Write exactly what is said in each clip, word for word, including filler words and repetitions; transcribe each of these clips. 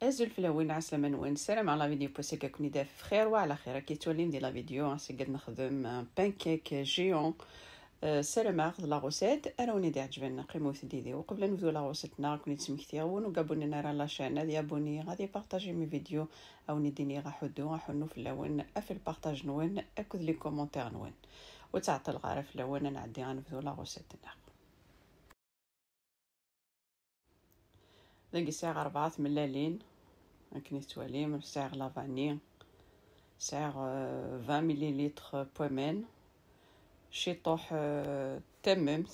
Azul fell-awen, ɛeslama-nwen, ssarameɣ la vidéo n wass-agi ad ken-id-taf bxir wa ɛla xir. Akka i tettwalim di la vidéo, ass-agi ad nexdem un pancake géant. Euh, ssarameɣ d la recette ara wen-id-iɛeǧben, qqimet yid-i. Uqbel ad nebdu la recette-nneɣ, ad ken-id-smektiɣ, win ur abonné ara à la chaîne, ad yabuni, ad ipartaji mes vidéos, ad wen-id-iniɣ aḥuddu, aḥunnu fell-awen, ɣef le partage-nwen akked les commentaires-nwen. Ur ttɛeṭṭileɣ ara fell-awen, ad nɛeddi ad nebdu la recette-nneɣ. Dagi sɛiɣ rebɛa tmellalin, akken i tettwalim, sɛiɣ la vanille, sɛiɣ, euh, vingt millilitres n waman, ciṭuḥ, euh, n tamemt,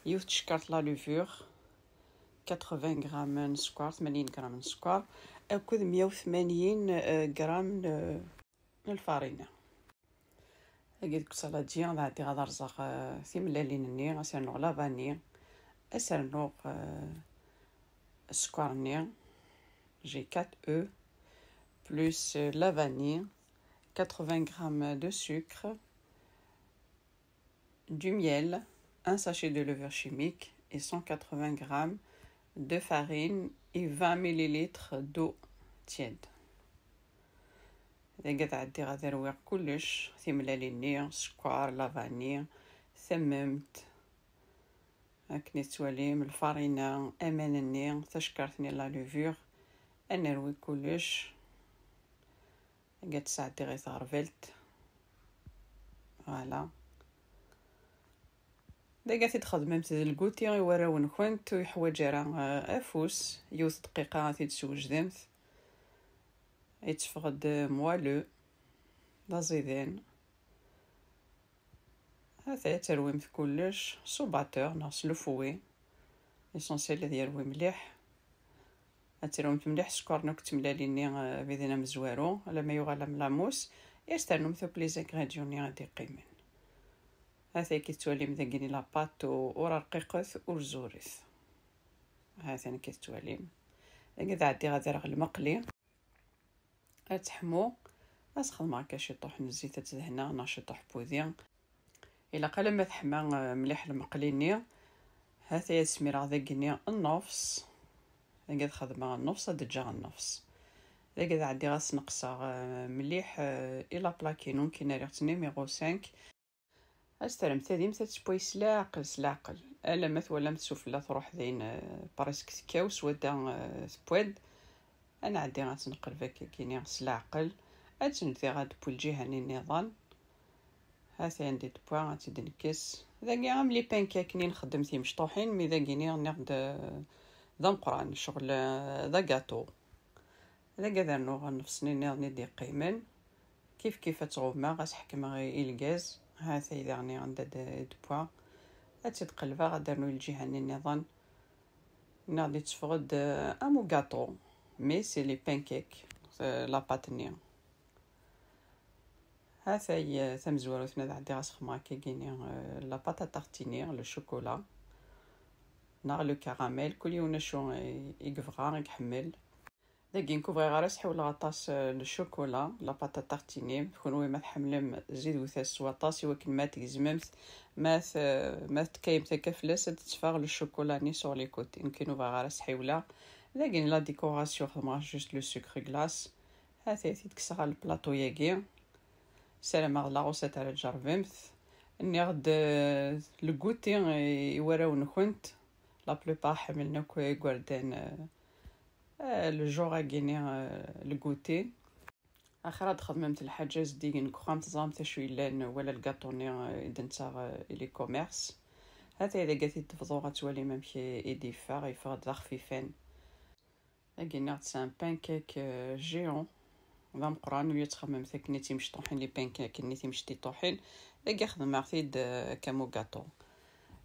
yiwet tcekkart la levure, quatre-vingts grammes n sskeṛ, tmanyin gram n sskeṛ, akked meyya u tmanyin, euh, gram n, n lfarina. Dagi deg usaladi ad ɛeddiɣ ad rẓeɣ, euh, timellalin-nni, ad s-rnuɣ la vanille, ad s-rnuɣ, euh, sskeṛ-nni, j'ai quatre œufs, plus, euh, la vanille, quatre-vingts grammes de sucre, du miel, un sachet de levure chimique et cent quatre-vingts grammes de farine et vingt millilitres d'eau tiède. Dagi ad ɛeddiɣ ad rwiɣ kullec, timellalin-nni, sskeṛ, la vanille, tamemt, akken i tettwalim, lfarina, aman-nni, tacekkart-nni, la levure, ad nerwi kullec. Dagi ad tt-sɛeddiɣ i tɣerbalt. Voilà. Dagi ad t-id-txedmemt d lguti i warraw-nkent, ur yeḥwaǧ ara, euh, afus, yiwet dqiqa ad t-id-swejdemt. Yetteffeɣ-d moelleux, d aẓidan. Ata ad terwimt kullec s ubatteur neɣ s lufwi. L'essentiel ad yerwi mliḥ. Ad terwimt mliḥ sskeṛ-nni akked tmellalin-nni, euh, biden amezwaru, alamma yuɣal am la mousse. Et ad s-ternum akk les ingrédients-nni i d-iqqimen. Ata akka i tettwalim dagi la pâte, ur rqiqet, ur zuret. Ata akka i tettwalim. Dagi ad ɛeddiɣ ad rreɣ lmeqli. Ad teḥmu, ad s-xedmeɣ akka ciṭuḥ n zzit ad tt-dehneɣ neɣ ciṭuḥ n wudi. Ilaq alamma teḥma, eh, mliḥ lmeqli-nni. Hata ad smireɣ dagi-nni nnefs. Dagi ad xedmeɣ nnefs, ad d-ǧǧeɣ nnefs. Dagi ad ɛeddiɣ ad sneqseɣ, eh, mliḥ, eh, i la plaque-inu, nekkini rriɣ-tt numéro cinq. Ad s-terrem tadimt ad tewway s leɛqel, s leɛqel. Alamma twalam sufella truḥ dayen, eh, presque tekkaw, s wadda, eh, tewwa-d. Ad nɛeddi ad tt-nqelleb akkagini s leɛqel. Ad tt-nediɣ ad tewwi lǧiha-nni nniḍen. Hata anda i d-tewwa, ad tt-id-nekkes. Dagi am les pancakes-nni nxeddem timecṭuḥin, mi dagini nniɣ-d, eh, d ameqqran, ccɣel, eh, d agaṭu. Dagi ad rnuɣ nnefs-nni nniḍen i d-yeqqimen. Kif kif ad tt-ɣummeɣ, ad s-ḥekmeɣ i, i lgaz. Ha-t-ay daɣen anda d-, d-tewwa. Ad tt-id-qelbeɣ, ad d-rnuɣ lǧiha-nni nniḍen. Nniɣ-d yetteffeɣ-d, euh, am ugaṭu. Mais c'est les pancakes, euh, la pâte-nni. Ha-t-ay, euh, tamezwarut-nni ad ɛeddiɣ ad s-xedmeɣ akkagini, euh, la pâte à tartiner, le chocolat, neɣ le caramel, kul yiwen acu i, i yebɣa, i iḥemmel. Dagi nekk ur bɣiɣ ara ad s-ḥiwleɣ aṭas, eh, le chocolat, la pâte à tartiner. Kenwi ma tḥemmlem, zidwet-as s waṭas i wakken ma tgezmemt, ma t-, ma tekkayemt akka fell-as, ad d-teffeɣ le chocolat-nni sur les côtés. Nekkini ur bɣiɣ ara ad s-ḥiwleɣ. Dagi la décoration, xedmeɣ juste le sucre glace. Ha-t-ay t-id-kkseɣ ɣer le plateau-yagi. Ssarameɣ d la recette ara tjerrbemt. Nniɣ-d, eh, le goûter i, i warraw-nkent. La plupart ḥemmlen akk igerdan, eh, Eh, le genre-agi-nni, eh, le goûter. Axir ad txedmemt lḥaǧa zeddigen deg uxxam, teẓramt acu yellan, wala lgaṭu-nni, eh, i d-nettaɣ, eh, i les commerces. Ha-t-ay dagi ad t-id-tebḍu, ad twalim amek i, i d-yeffeɣ, yeffeɣ-d d axfifan. Agi-nni c'est un pancake, eh, géant. D ameqqran, ur yettxemmim akken i timecṭuḥin, les pancakes-nni timecṭiṭuḥin. Dagi xedmeɣ-t-id, eh, akka am ugaṭu.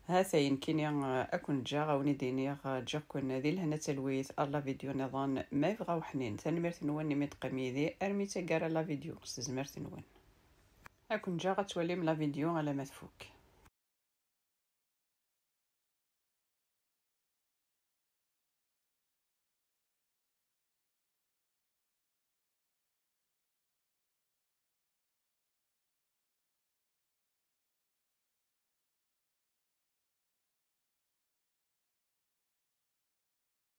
Ha-t-ay nekkini, eh, ad ken-ǧǧeɣ, ad wen-id-iniɣ, eh, ǧǧiɣ-ken di lehna d talwit, ar la vidéo nniḍen, ma yebɣa uḥnin. Tanemmirt-nwen imi d-teqqim yid-i armi d taggara la vidéo, s tezmert-nwen. Ad ken-ǧǧeɣ ad twalim la vidéo alamma tfuk.